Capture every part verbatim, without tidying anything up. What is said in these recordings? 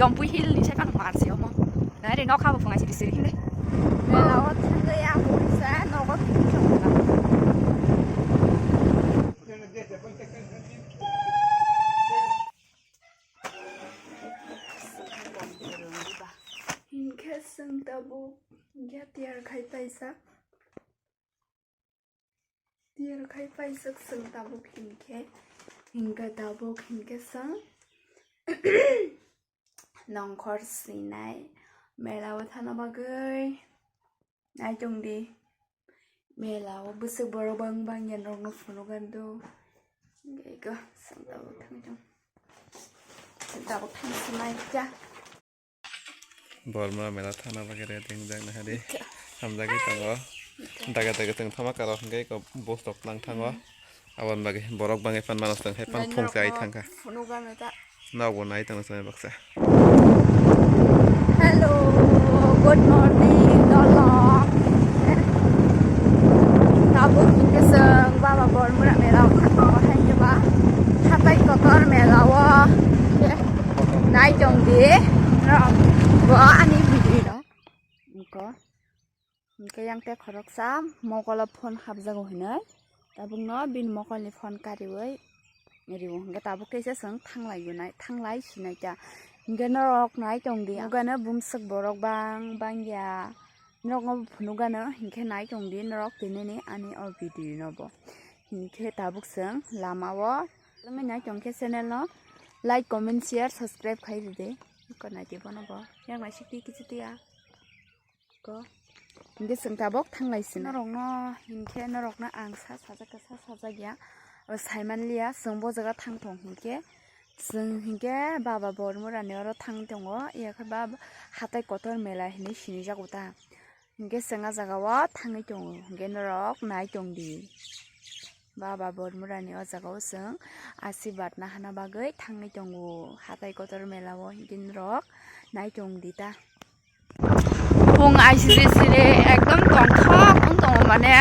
Tompui Hill ni sai phano mar se omo. Nai re nokha bo phunga siri siri hinde. Mela o thangwi ya buisa nogo thangwi chong kha. Hinkhe chwng tabuk hinkhe tiyar khai paisa. Tiyar khai paisuk chwng tabuk hinkhe, hinkhe tabuk hinkhe chwng nongkhor sinai mela o thana bagwi naitung di. Mela o bwswk borok bang bang ya norokno phunukgwi do. Hinkhe eko chwng tabuk thangwi tongo. Chwng tabuk thang sinai kha. Bormura mela thana bagwi ready wngjak naha di. Hamjagwi tongo. Daga daga chwng thama karo hwnkhe eko bus rok nang thango. Aboni bagwi borok bangwi phan mano chwng hai phang phung se ai thangkha. Phunukgano ta. Nokbo nai tongo chwng baksa. Hello, good morning, dolo. Tabuk hwnkhe chwng Baba Bormura mela o thangma haino ba hatai kotor mela o. Nai tong di, rok bo ani bwrwi rok. Niko, hwnkhe yang tei khoroksa mokolo phone hapjago hinwi. Tabukno bini mokolni phone kariwi riwo. Hwnkhe tabuk khe se chwng thanglai gunai, thanglai sinai kha. Hwnkhe norok nai tong di. Nugano bumswk borok bang bang ya. Norokno phunukgano hwnkhe nai tong di norok tinini ani o video no bo. Hwnkhe tabuk chwng lama o. Tongwi nai tong khe channel no like, comment, share, subscribe khai ridi. Ko nai di bono bo. Yang nai sikti kichi tiya. Ko. Hwnkhe chwng tabuk thanglai sina. Norokno hwnkhe norokno ang sa sajak kha, sa sajak ya. O saiman liya chwng bo jaga thang thong hwnkhe. Chwng hwnkhe Baba Bormura ni oro thang tongo. Yakhe ba hatai kotor mela hinwi sinijago ta. Hwnkhe chwng ah jaga o thangwi tongo, hwnkhe norok nai tong di. Baba Bormura ni o jaga o chwng asibad nahana bagwi thangwi tongo. Hatai kotor mela o hwnkhe norok nai tong di ta. Phung aisiri siri ekdom tongthok wng tongo, mane,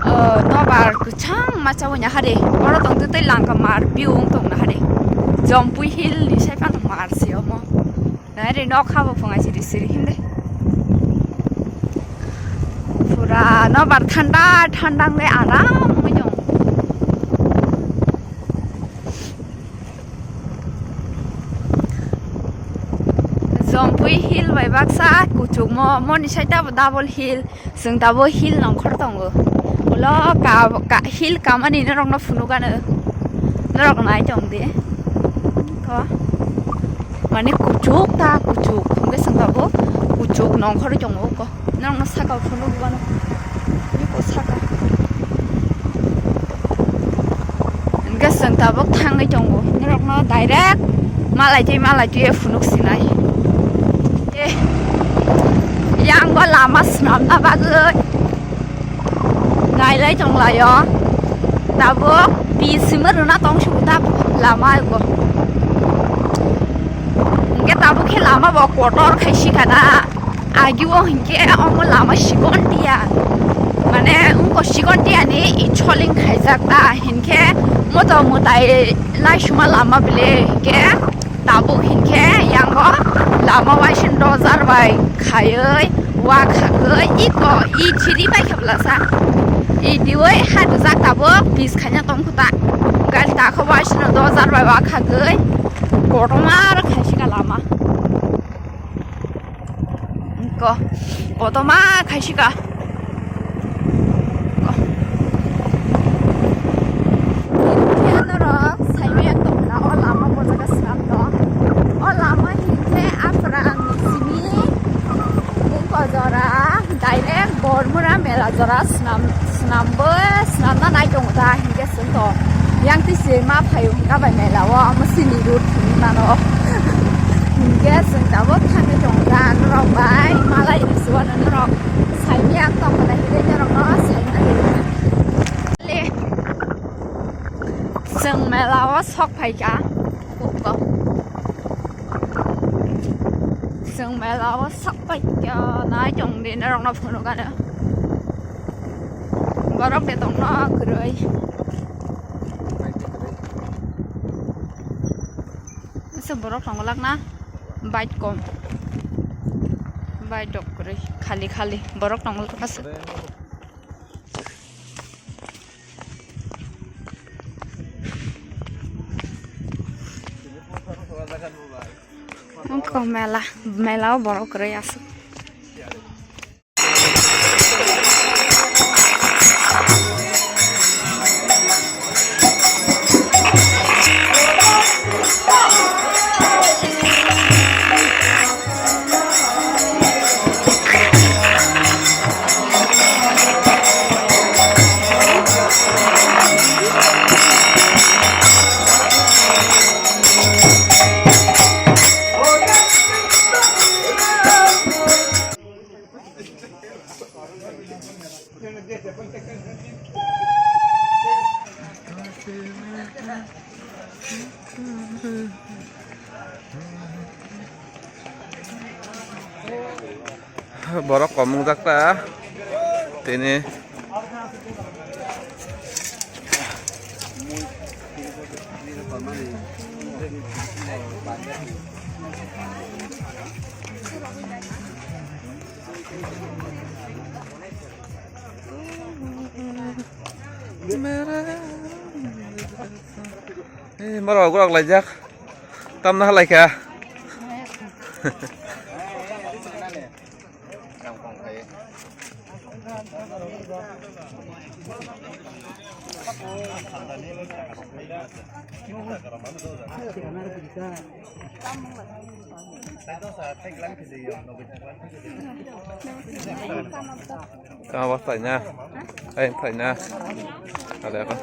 o, nobar kwchang ma chawi nahari. Oro tongtwi tei langka mar view wng tong nahari. Jompui Hill ni sai phano mar se omo. Nai re nokha bo phung aisiri siri hinde. Pura nobar thanda thanda wngwi aram wngwi tongo. Jompui Hill bai baksa kuchukmo, moni side abo double hill, chwng tabuk hill nongkhor tongo. Ulo ka, ka, hill kamani norokno phunukgano, norok nai tong di. Ko, mane kuchuk ta kuchuk, hwnkhe chwng tabuk kuchuk nongkhorwi tongo ko. Norokno saka o phunukgwi mano. Bini ko saka. Hwnkhe chwng tabuk thangwi tongo. Norokno direct malai twi malai twi phunuk sinai. Eh, yang bo lama swnamna bagwi nailai tonglaio. Tabuk pis himwi rwna tong sugo ta lama o. Hwnkhe tabuk khe lama bo kotor khai sikha na. Agi o hinkhe omo lama sikon tiya. Mane wngkha sikon tiya ni i choling khaijak ta hinkhe moto mwtai laisuma lama bile hinkhe tabuk hinkhe yango lama waising dojar bai khaiwi wa khagwi iko i chiri bai khe blasa. I diwi hai rijak tabuk pis khaina tongkhu ta. Gari takha waising dojar bai wa khagwi kotorma khai sikha lama. Ko, kotorma khai sikha. Ko. Hinkhe norok saimaya tongna o lama bo jaga swnam tong. O lama hinkhe aphra ang simi Bungkojora direct Bormura mela jora swnam, swnambo swnamna nai tongo ta hinkhe. Chwng to yang twi se ma phaio hwnkha bai mela o, omo chini road thwngwi mano. Hinkhe chwng tabuk thangwi tongo ta norok bai malai ni chuano norok saimya tongmani hinwi norokno saimani. Le, chwng mela o sok phaikha. Chwng mela o sok phaikha, nai tong di norokno phunukgano. Borok de tongno kwrwi. Aswk borok tongo lakna. Bike kom. Bike dok kwrwi. Khali khali. Borok tongmani aswk. Wngkha mela, mela o borok kwrwi aswk. Borok kom wngjak ta tini. Eh, maro gurok laijak. Tamna halai kha. Tamo phaina. Ai phaina. Ada apa?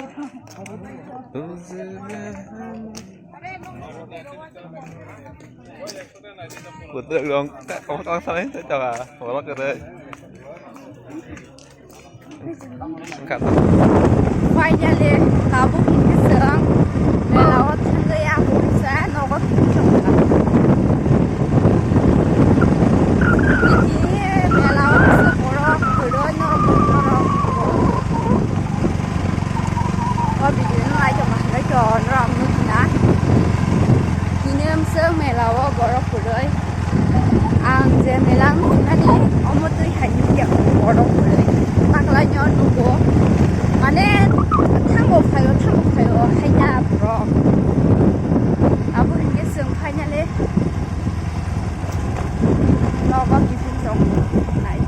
Kutuk dong. Kamu tong sana itu coba. Wala kere. Finally, tabuk hingke chwng mela o thangwi abo kisa nogo thangwi tongkha. Nini mela o kisa borok kwrwi norok norok. O video no naitokma hwnwi to norok nukna. Tini amswk mela o borok kwrwi. Ang je mela wngmani omo twi hai nukya borok kwrwi. Taklaino nugo. Mane thango phaio, thango phaio haina borok. Abo hinkhe chwng finally nogo kiphilwi tongnai.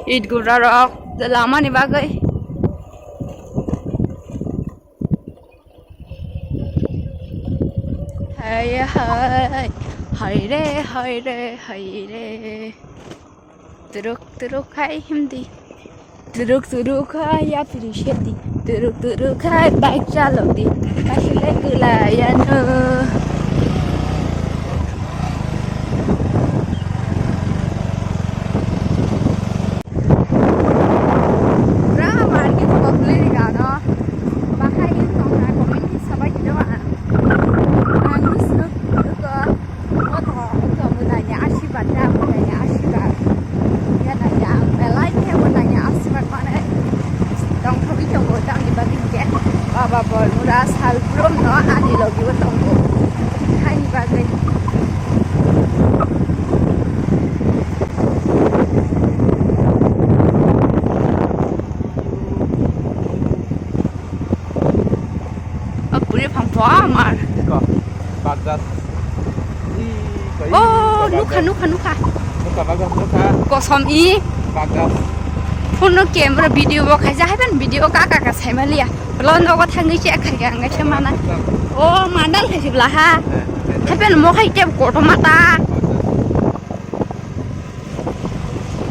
It gura rok lamani bagwi. Hai, hai, hai re, hai re, hai re. Turuk, turuk, hai, hindi. Turuk, turuk, hai, ya, piri, sheti. Turuk, turuk, hai, bike chalok di. Kasile kula, ya, no. Pura market ko khuliri gano. Bahai in tong na comment sabai di dawa. Ang nusuk ko ko to ko mudanya ashibat da mudanya ashibat. Ya na ya belai ke mudanya ashibat mane. Tong thobi tongo tangni bagwi hingke baba bol mura sal brum no ani logi o tongo. Haini bagwi. O puri phang pho amar. Ko, bagdas. Ih, ko, oh, ih, nukha, bagdas. Nukha, nukha. Nukha, bagdas, nukha. Kosom i. Bagdas. Phone no camera video bo khaija, haiban video ka, ka, ka, saimaliya. Lo nogo thangwi se khaikha, ang se mana. Oh, mandal khaisi bla ha. Eh, eh, eh. Haiban mo khai ke koto mata. Bagdas.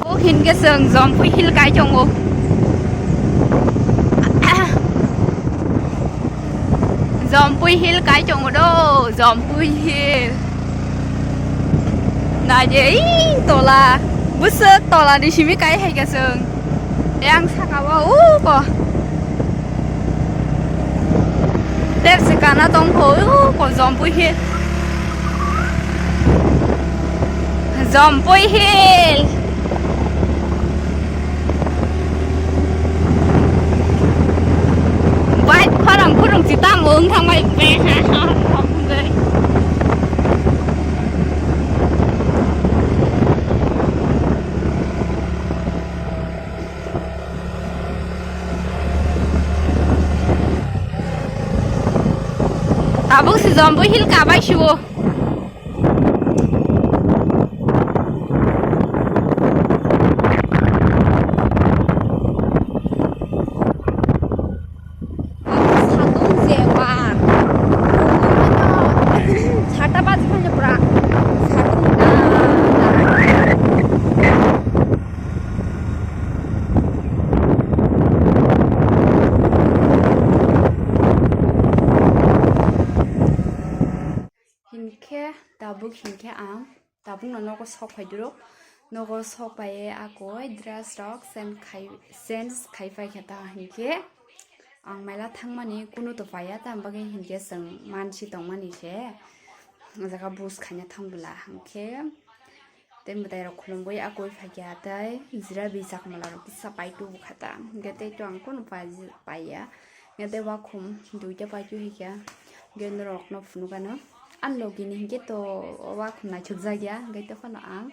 O hinkhe chwng Jampui Hill kai tongo. Jampui Hill kai tongo do, Jampui Hill. Naidi, ee, tola. Bwswk tolani simi kai hai khe chwng. Yang saka o, o ko. Tepsi kana tongkho, o ko Jampui Hill. Jampui Hill. Bike khorang khurung Chita mung thang bai pe ha ha. Tabuk si Jombo Hill kabai siwo. Satung je ba. Sata baji phano pura satung da. Hinkhe tabuk hinkhe ang tabukno nogo sok phaidurok. Nogo sok paiye akoi dress rok change khai, change khai paikha ta hinkhe ang mela thangmani kunu to paiya ta, bagwi hinkhe chwng mansi tongmani khe o jaga bus khaina thangbwla hinkhe tei mwtai rok khulumwi akoi phaikha tei jira bijak mala rok kisa paitu bwkha ta hinkhe tei to ang kunu pai, paiya. Hinkhe tei wakhum duita paitu hinkhe. Hinkhe norokno phunukgano. Ani logi ni hinkhe to wakhum naithokjak ya. Hinkhe tei phano ang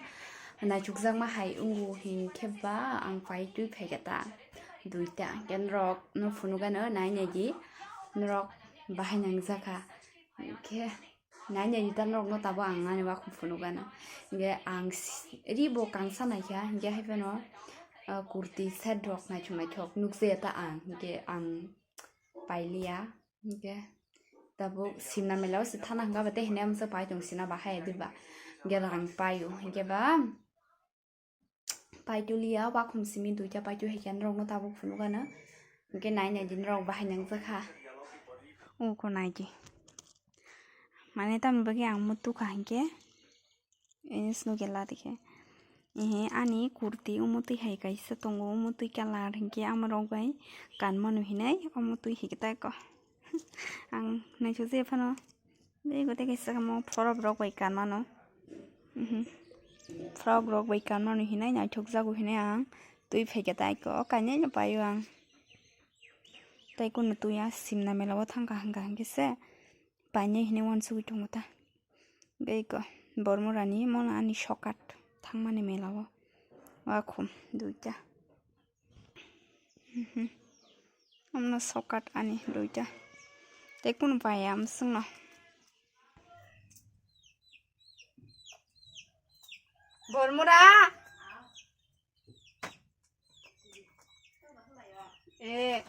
naithokjakma hai wngo hinkhe ba ang pai twi phaikha ta duita. Hinkhe norokno phunukgano nai nai di. Norok bahai nangjakha. Hinkhe nai nai di ta norokno tabo ang ani wakhum phunukgano. Hinkhe ang si-, ribo kangsa naikha. Hinkhe hai phano, ah, kurti set rok naithok naithok nukjaya ta ang. Hinkhe ang pailiya. Hinkhe tabuk simna mela o se thana hwnkha ba tei hwnwi amsa pai tong sina bahai diba. Hinkhe rang paio. Hinkhe ba paituliya wakhum simi duita paitu hai khe norokno tabuk phunukgano. Hinkhe nai nai di norok bahai nangjakha. Uko nai di. Mane tamni bagwi ang mutukha hinkhe. Ini sino gela dikhe. Ehe, ani kurti umutwi hai kaisa tongo, umutwi colour hinkhe amorok bai kanmano hinai, umutwi hinkhe tai ko. Ang naisuk je phano, bego tei kaisa kamo frok rok bai kanmano. Mhm. Frok rok bai kanmano hinai naithokjago hinai ang twi phaikha tai ko, kainai no paio ang. Tai kunu twi a simna mela o thangkha hwnkha hinkhe se painai hinui uansugui tongo ta. Tei ko Bormorani mono ani sokat thangmani mela o wakhum duita. Mhm. Omono sokat ani duita. Tei kunu paiya mwswkno. Bormora! Eh.